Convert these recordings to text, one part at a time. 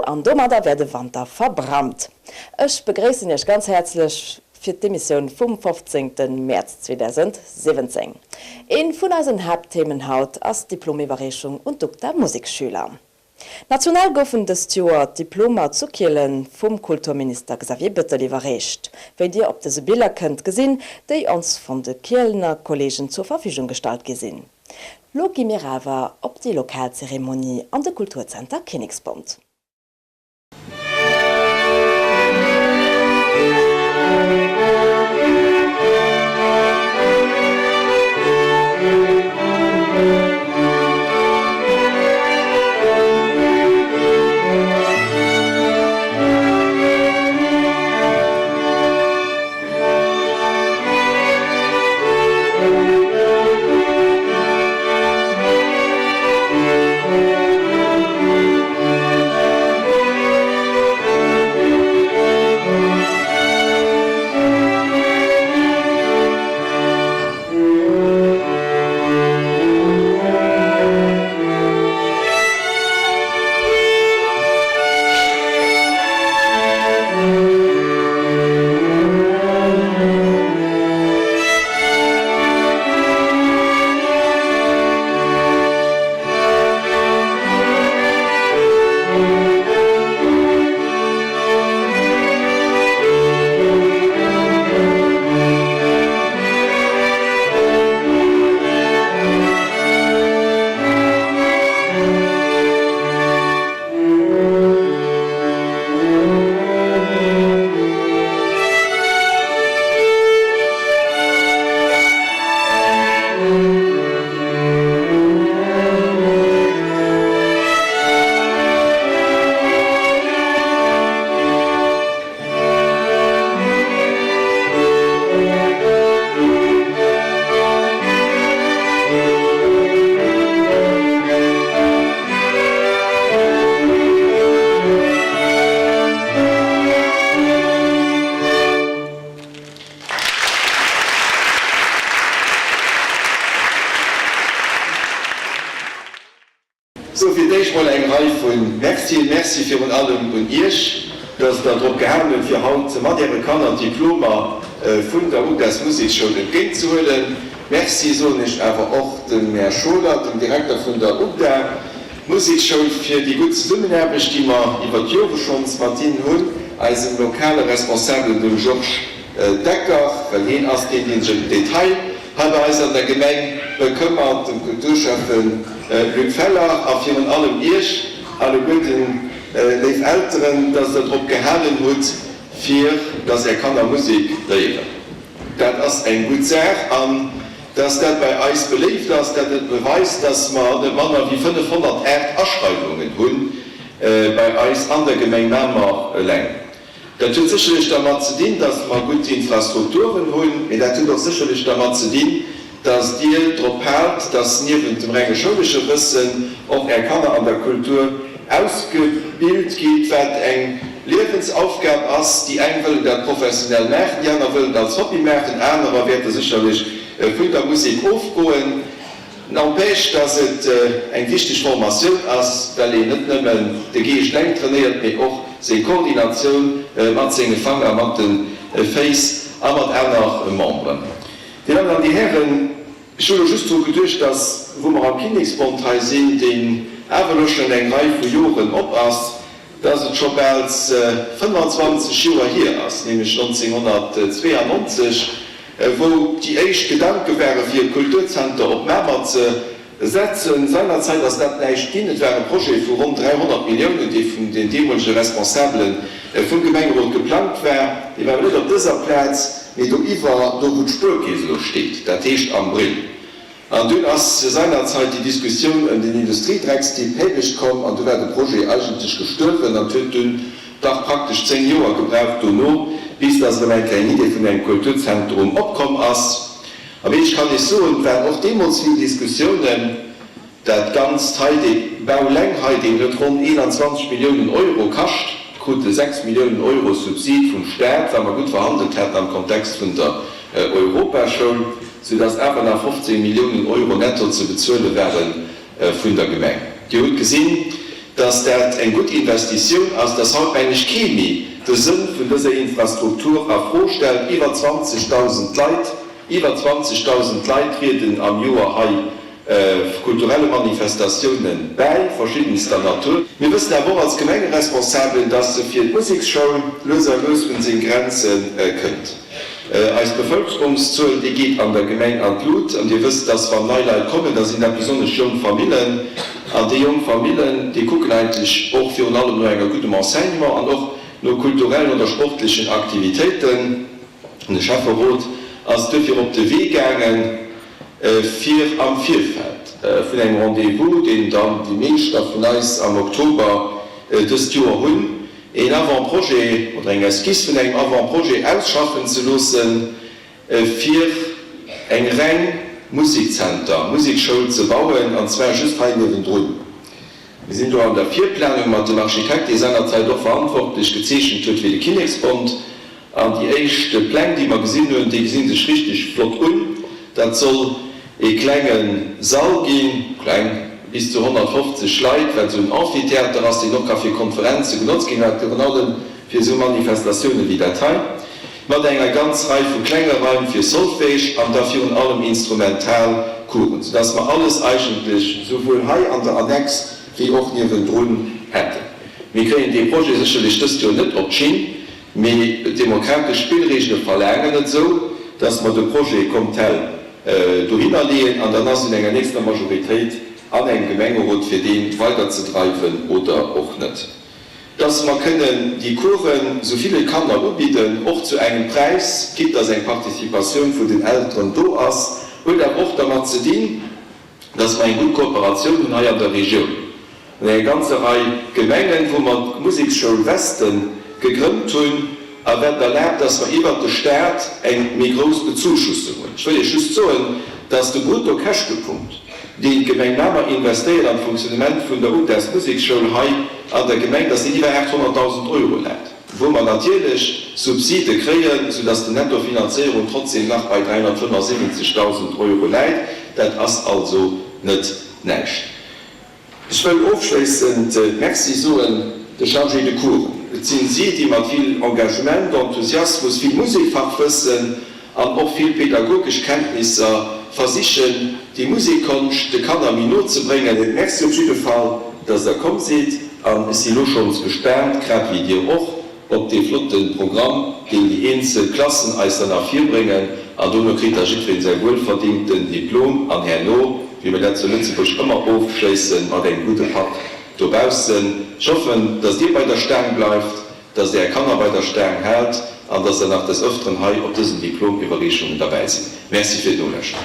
an domadder wär de Wanter verbrannt. Ech begréissen Iech ganz häerzlech fir d'Emissioun vum 15 Mäerz 2017. Een vun eisen Haaptthemen haut ass d'Diplomiwwerreechung un d'UGDA Musikschüler. National goufen dëst Joer d'Diplomer zu Kielen vum Kulturminister Xavier Bettel iwwerreecht, wéi dir op dëse Biller kënnt gesinn, déi ons vun de Kielener Kollegen zur Verfügung gestallt gi sinn. Lo gi mir awer op déi lokal Zeremonie an de Kulturzenter Kinneksbond. Sou, fir d'éischt mol eng Rei vu Mercien. Merci virun allem un Iech, dass Der drop gehalen hutt, fir haut mat Äre Kanner d'Diplomer vun der UGDA's Museksschoul entgéintzehuelen. Merci soen ech awer och dem Här Scholer, dem Direkter vun der UGDA Museksschoul, fir déi gutt Zesummenaarbecht, déi mer iwwer d'Jore schonns mat hinnen hunn, eisem lokale Responsabelen, dem Georges Decker, well hien ass deen, dee sech ëm den Detail hei bei eis an der Gemeng bekëmmert, dem Kulturschäffe Luc Feller a virun allem Iech alleguerten, léif Elteren, dass Der drop gehalen hutt, fir dass Är Kanner Musek léieren. Dat ass eng gutt Saach. An dass dat bei eis beléift ass, dat beweist, dass mer net manner wéi 508 Aschreiwungen hu bei eis an der Gemeng Mamer eleng. Dat huet sécherlech dermat ze dinn, dass mer gutt Infrastrukturen hunn, mee dat huet och sécherlech dermat ze dinn, dass Dir drop haalt, dass niewent dem renge schoulesche Wëssen och Är Kanner an der Kultur ausgebilt ginn, wat eng Liewensaufgab ass. Déi eng wëllen dat professionell maachen, déi aner wëllen et als Hobby maachen, anerer wäerte sécherlech vun der Musek ofgoen. N'empêche, dass et eng wichteg Formatioun ass, well een net nëmmen de Geescht eleng trainéiert, mee och seng Koordinatioun mat senge Fanger, mat de Féiss a mat aner Memberen. Dir Dammen an Dir Hären, ech hu lo just dru geduecht, dass, wou mer am Kinneksbond hei sinn, deen awer elo schonn eng Rei vu Joren op ass, dass et scho bal 25 Joer hier ass, nämlech 1992, wou déi éischt Gedanke ware fir e Kulturzenter op Mamer ze setzen. Seinerzäit ass dat näischt ginn. Et war e Projet vu ronn 300 Milliounen, dee vun den deemolege Responsabele vum Gemengerot geplangt war. Dee war awer net op dëser Plaz, mee doiwwer, do wou d'Spuerkeess elo steet, dat heescht am Brill. An dunn ass seinerzeit déi Diskussioun ëm den Industriedreckstipp Héiwecht komm an du war de Projet eigentlech gestuerwen an et huet dunn dach praktesch 10 Joer gebraucht dono, bis dass erëm eng kleng Idee vun engem Kulturzentrum opkomm ass. A mee ech kann Iech soen, et waren och deemools vill Diskussiounen. Dat Ganzt hei, dee Bau leng hei, deen huet ronn 21 Milliounen Euro kascht, krute 6 Milliounen Euro Subsid vum Staat, wat mer gutt verhandelt haten am Kontext vun der Europaschoul, soudass awer nach 15 Milliounen Euro netto ze bezuele ware vun der Gemeng. Dir hutt gesinn, Dass dat eng gutt Investitioun ass, dass haut, meng ech, kee méi de Sënn vun dëser Infrastruktur a Fro stellt. Iwwer 20.000 Leit, iwwer 20.000 Leit trieden am Joer hei kulturelle Manifestatiounen bäi, verschiddenster Natur. Mir wëssen awer och als Gemengeresponsabelen, dass se fir d'Museksschoul lues a lues un seng Grenze kënnt. Eis Bevëlkerungszuel, déi geet an der Gemeng an d'Lut. An Dir wësst, dass wann nei Leit kommen, da sinn dat besonnesch jonk Famillen. An déi jonk Famillen, déi kucken eigentlech och virun allem no enger guddem Enseignement an och no kulturellen oder sportlechen Aktivitéiten. De Schäfferot ass duerfir op de Wee gaangen, fir am Virfeld vun engem Rendez-vous, deen dann déi meescht da vun eis am Oktober dëst Joer hunn, een Avant-projet oder eng Esquisse vun engem Avant-projet ausschaffen ze loossen, fir eng reng Musikzenter, Musikschoul ze bauen, an zwar just hei niewendrun. Mir sinn do an der Virplanung mat dem Architekt, dee sengerzäit och verantwortlech gezeechent huet fir de Kinneksbond. An déi éischt Pläng, déi mer gesinn hunn, déi gesi sech richteg flott un. Dat soll ee klenge Sall ginn, kleng, bis zu 150 Leit, wat esou en Amphitheater ass, deen och ka fir Konferenze genotzt ginn, mä virun allem fir esou Manifestatioune wéi dat hei, mat enger ganz Rei vu klenge Raim fir Solfège an da virun allem instrumental Coursen, soudass mer alles eigentlech souwuel hei an der Annex wéi och niewendrun hätten. Mir kréien dee Projet sécherlech dëst Joer net op d'Schinn, mee d'demokratesch Spillregele verlaangen et esou, dass mer de Projet comme tel dohinner leeën an dann ass un enger nächster Majoritéit an engem Gemengerot, fir dee weiderzedreiwen oder och net. Dass mer kënnen déi Coursen esou ville Kanner ubidden, och zu engem Präis, quitte dass eng Participatioun vun den Elteren do ass, huet awer och dermat ze dinn, dass mer eng gutt Kooperatioun hunn hei an der Regioun mat enger ganzer Rei Gemengen, wou mer d'Museksschoul Westen gegrënnt hunn a wat erlaabt, dass mer iwwert de Stat eng méi grouss Bezuschussung hunn. Ech wëll Iech just soen, dass de Bruttokäschtepunkt, deen d'Gemeng Mamer investéiert an d'Fonctionnement vun der UTAS Museksschoul hei an der Gemeng, dass deen iwwer 800.000 Euro läit, wou mer natierlech Subside kréien, soudass d'Nettofinanzéierung trotzdem nach bei 375.000 Euro läit. Dat ass also net näischt. Ech wëll ofschléissend Merci soen de Chargés de coursen. Et sinn si, déi mat vill Engagement, Enthusiasmus, vill Musekfachwëssen an och vill pedagogesch Kenntnisser versichen, déi Musekkonscht de Kanner méi no ze bréngen. Merci op jidde Fall, dass der komm sidd an ech si lo schonns gespaant, grad wéi dir och, op dee flotte Programm, deen déi eenzel Klassen eis dann nach virbréngen, an dono kritt da jiddwereen säi wuelverdingten Diplom an herno, wéi mir dat zu Lëtzebuerg ëmmer ofschléissen, mat engem gudde Patt dobaussen. Ech hoffen, dass Dir bei der Staang bleift, dass Dir Är Kanner bei der Staang haalt an dass Der nach des Öfteren hei op dësen Diplomiwwerreechungen derbäi sidd. Merci fir d'Nolauschteren.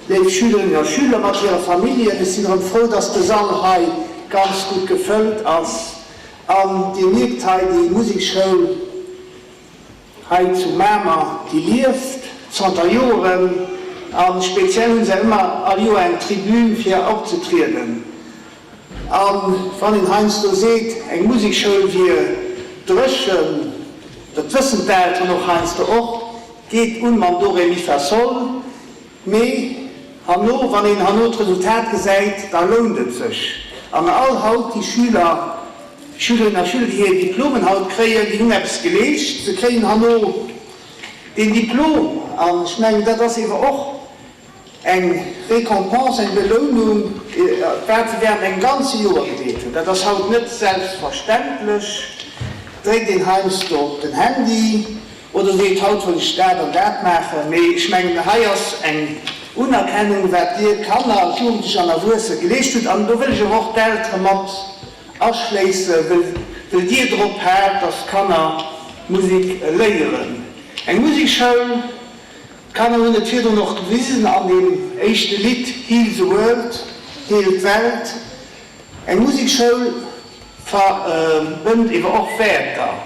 Léif Schülerinnen a Schüler mat hire Familljen, ech sinn erëm frou, dass de Sall hei ganz gutt gefëllt ass. An Dir mierkt hei, déi Musekschoul hei zu Mamer, déi lieft zanter Joeren. A speziell hu se ëmmer all Joer eng Tribün fir opzetrieden. A wann een heiansdo seet, eng Musekschoul wier dréchen, dat wëssen d'Elteren och heiansdo och, geet un mam Do Re Mi Fa Sol, Mee herno, wann een herno d'Resultat gesäit, da lount et sech. An all haut déi Schüler, Schülerinnen a Schüler, déi hir Diplomen haut kréien, déi hunn eppes geleescht. Se kréien herno deen Diplom. An ech mengen, dat ass ewer och eng Récompense, eng Belounung, wat se während engem ganze Joer gedeet hunn. Dat ass haut net selbstverständlech. Dréckt een heiansdo op den Handy Oder seet, haut wëll ech dat an dat maachen. Mee ech mengen, hei ass eng Unerkennung, wat Dir Kanner, Jugendlech an Erwuesse geleescht hutt. An do wëll ech awer och d'Eltere mat aschléissen, wëll wëll Dir drop haalt, dass d'Kanner Musek léieren. Eng Musekschoul, d'Kanner hunn et virdrun och gewisen an deem éischte Lidd Heal the World, Heel d'Welt, eng Musekschoul verbënnt ewer och Wäerter.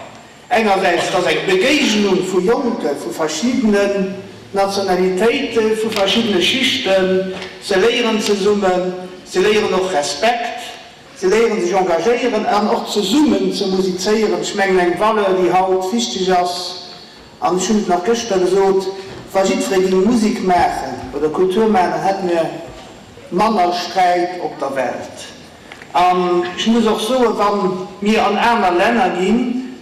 Engersäits, et ass eng Begéignung vu Jonke vu verschiddenen Nationalitéiten, vu verschiddene Schichten. Se léieren zesummen, se léieren och Respekt, se léieren sech engagéieren an och zesummen ze musizéieren. Ech mengen eng Valeur, déi haut wichteg ass, an ech hunn et nach gëschter gesot, wa jiddweree géing Musek maachen oder Kultur maachen, dann hätte mir manner Sträit op der Welt. An ech muss och soen, wa mir an aner Länner ginn,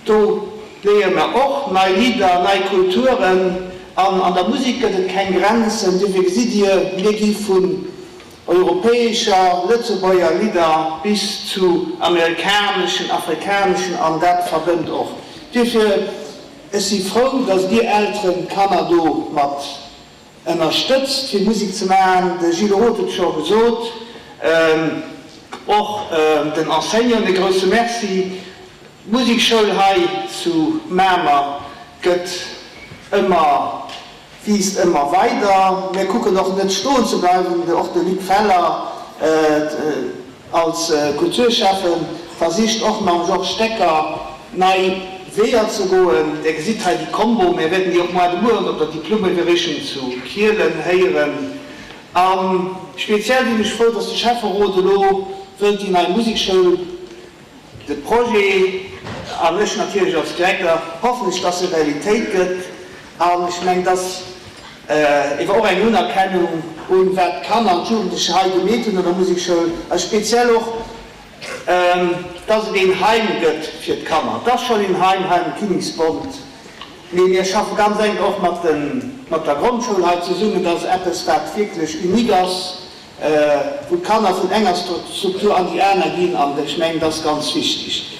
do léiere mer och nei Lidder, nei Kulturen. An an der Musek gëtt et keng Grenzen. Duerfir gesitt Dir, mir gi vun europäescher, Lëtzebuerger Lidder bis zu amerikaneschen, afrikaneschen, an dat verbënnt och. Duerfir, ech si frou, datt Dir Elteren d'Kanner do mat Ënnerstëtzt fir Musek ze maachen. De Gilles Roth huet scho gesot, och den Enseignanten e grousse Merci. D'Musekschoul hei zu Mamer gëtt ëmmer, wiisst ëmmer weider. Mir kucken och net stoen ze bleiwen. Och de Luc Feller Als Kulturschäffe versicht och mam Georges Stecker nei Weeër ze goen. Där gesitt hei déi Combo, mär wäerten déi och moar de Mueren op der Diplomiwwerreechung zu Kielen héieren. A speziell sinn ech frou, dass de Schäfferot elo wëllt déi nei Musekschoul, de Projet, an ech natierlech als Direkter, hoffen ech, dass e Realitéit gëtt. An ech mengen, dass Ewer och eng Unerkennung un wat d'Kanner an d'Jugendlecher hei gemeet hunn an der Musekschoul, a speziell och dass et een Heim gëtt fir d'Kanner. Et ass schonn een Heim hei am Kinneksbond, mee mir schaffe ganz enk och mat mat der Grondschoul hei zesummen. Dat ass eppes wat wierklech unique ass, wou d'Kanner vun enger Struktur an déi aner ginn, an ech mengen dat ass ganz wichteg.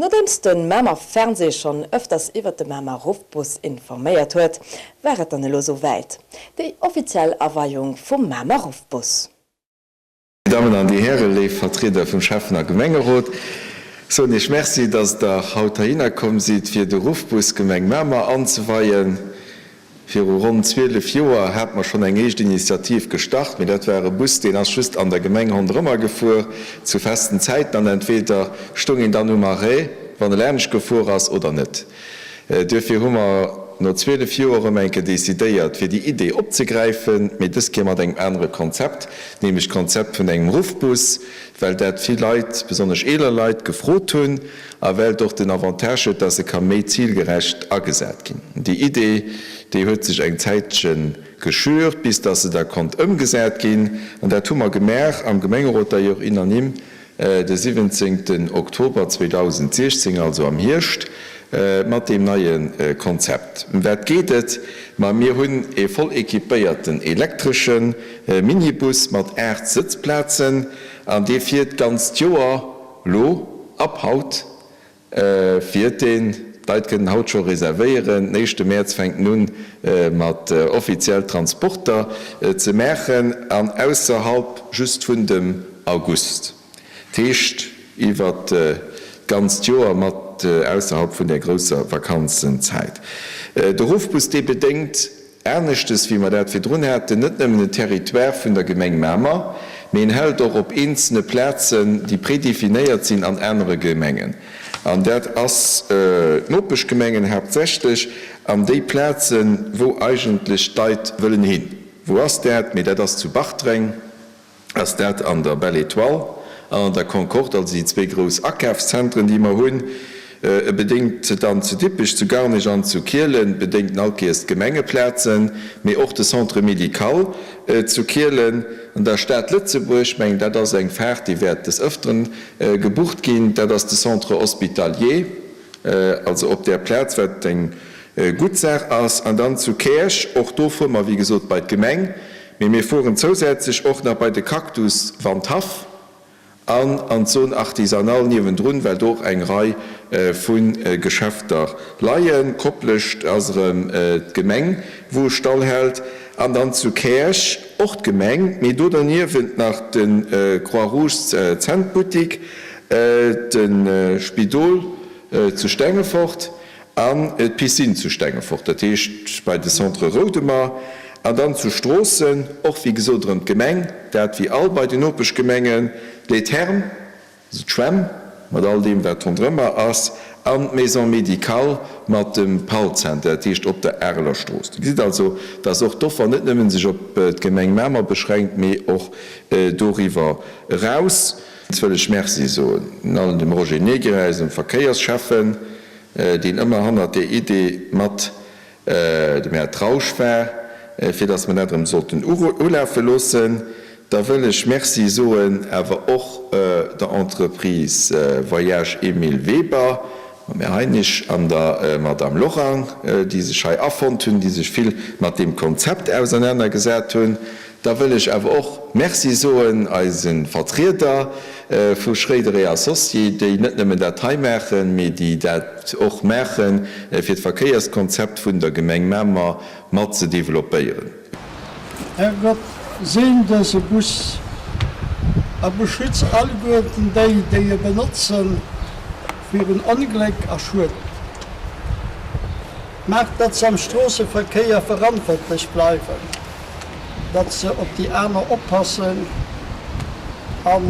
Nodeems de Mamer Fernseh schonn ëfters iwwert de Mamer Ruffbus informéiert huet, war et dann elo sou wäit, déi offiziell Aweiung vum Mamer Ruffbus. Dir Dammen an Dir Hären, léif Vertrieder vum Schäffen a Gemengerot, ech soen Iech Merci, dass Der haut heihinner komm sidd, fir de Ruffbus Gemeng Mamer anzeweien. Viru ronn 12 Joer hate mer schonn eng éischt Initiativ gestart, mee dat war e Bus, deen ass just an der Gemeng ronderëmmer gefuer, zu festen Zäiten, an entweder stoung een dann um Arrêt, wann e laanscht gefuer ass, oder net. Duerfir hu mer no 12 Joer erëm eng Kéier decidéiert, fir déi Idee opzegräifen, mee dës Kéier mat engem anere Konzept, nämlech d'Konzept vun engem Ruffbus, well dat vill Leit, besonnesch eeler Leit, gefrot hunn. A well et och den Avantage huet, dass e ka méi zilgerecht agesat ginn. Déi Idee, déi huet sech eng Zäitche geschürt, bis dass se da konnt ëmgesat ginn. An dat hu mer gemaach am Gemengerot, d'ailleurs unanime, de 17 Oktober 2016, also am Hierscht, mat deem neie Konzept. Ëm wat geet et? Ma mir hunn e voll équipéierten elektresche Minibus mat 8 Sëtzplazen an dee fiert d'ganzt Joer. Lo, ab haut, fiert deen. D'Leit kënnen haut scho reservéieren. Den éischte Mäerz fänkt en un mat offiziell Transporter ze maachen an ausserhalb just vun dem August. Dat heescht iwwert d'ganzt Joer mat ausserhalb vun der grousser Vakanzenzäit. De Ruffbus, dee bedéngt Aneschtes wéi mer dat virdrun haten, net nëmmen den Territoire vun der Gemeng Mamer, mee en hält och op eenzelne Plazen, déi prédefinéiert sinn, an anere Gemengen. An dat ass d'Nopeschgemengen haaptsächlech, an déi Plazen, wou eigentlech d'Leit wëllen hin. Wou ass dat? Mee dat ass zu Bartreng. ass dat an der Belle Étoile an an der Concorde, also déi zwéi grouss Akafszentren, déi mer hunn. E bedéngt dann zu Dippech, zu Garnech an zu Kielen, bedéngt en all Kéiers d'Gemengeplazen, mee och de Centre médical zu Kielen. An der Stad Lëtzebuerg, mengen, dat ass eng Faart, déi wäert des Ëfteren gebucht ginn, dat ass de Centre hospitalier, also op där Plaz, wat eng gutt Saach ass. An dann zu Käerch, och do fuere mer, wéi gesot, bei d'Gemeng. Mee mir fueren zousätzlech och nach bei de Cactus Wandhaff an an d'Zone artisanale niewendrun, well do och eng Rei vu Geschäfter leien. Koplescht ass erëm d'Gemeng, wou e Stall hält. An dann zu Käerch och d'Gemeng, mee do derniewent nach de Croix-Rouge Zentbuttik, de Spidol zu Stengefort an d'Piscine zu Stengefort, dat heescht bei de Centre Roudemer. An dann zu Stroossen och wéi gesot erëm d'Gemeng, dat wéi all bei den Nopeschgemengen, Les Thermes, also d'Schwämm mat all deem wat ronderëmmer ass, an d'Maison médicale mat dem Palzenter, dat heescht op der Areler Strooss. Dir gesitt also, dass och d'Offer net nëmmen sech op d'Gemeng Mamer beschränkt, mee och doriwwer eraus. Jetzt wëll ech Merci soen allen, dem Roger Negri, eisem Verkéiersschäffen, deen ëmmer hannert där Idee mat dem Här Trausch war, fir dass mer dat erëm sollten ulafe loossen. Da wëll ech Merci soen awer och der Entreprise Voyages Emile Weber mam Här Heinisch an der Madame Lorang, déi sech hei afonnt hunn, déi sech vill mat deem Konzept ausernanergesat hunn. Da wëll ech awer och Merci soen eise Vertrieder vu Schréider et Associés, déi net nëmmen dat hei maachen, mee déi dat och maachen, fir d'Verkéierskonzept vun der Gemeng Mamer mat ze developpéieren. Herrgott, seen dëse Bus a beschütz alleguerten déi, déi e benotzen, virun Ongléck a Schued. Maach, datt se am Stroosseverkéier verantwortlech bleiwen. datt se op déi aner oppassen an.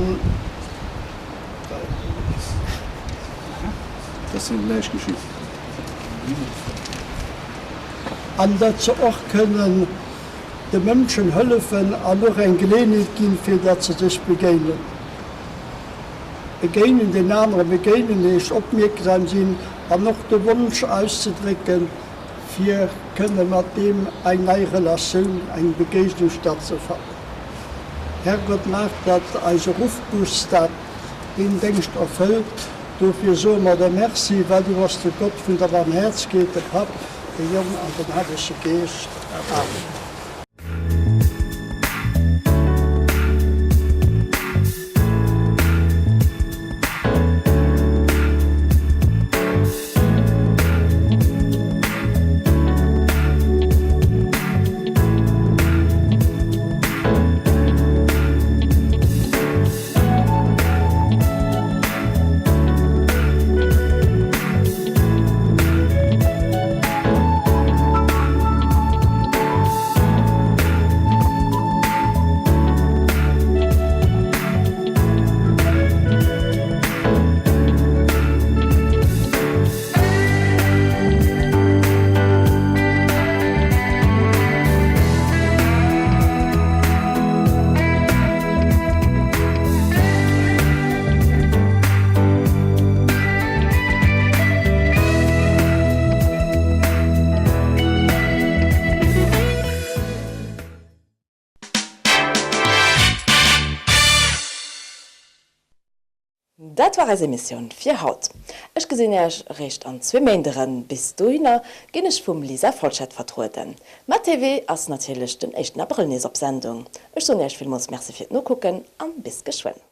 An datt se och kënnen de Mënschen hëllefen an och eng Geleeënheet ginn, fir datt se sech begéinen. Begéinen, deen anere begéinen heescht opmierksam sinn an och de Wonsch auszedrécken, fir kënne mat deem eng nei Relatioun, eng Begéignung stattzefannen. Herrgott, maach, datt eise Ruffbus dat deen Déngscht erfëllt. Dofir soe mer der Merci, well du bass de Gott vun der Barmhäerzgeet, de Papp, de Jong an den Hellege Geescht. Amen. Dat war eis Emissioun fir haut. Ech gesinn Iech eréischt an zwee Méint erëm. Bis dohinner ginn ech vum Lisa Folschette vertrueden. Mä TV ass natierlech den éischten Abrëll nees op Sendung. Ech soen Iech villmools Merci fir d'Nokucken an bis geschwënn.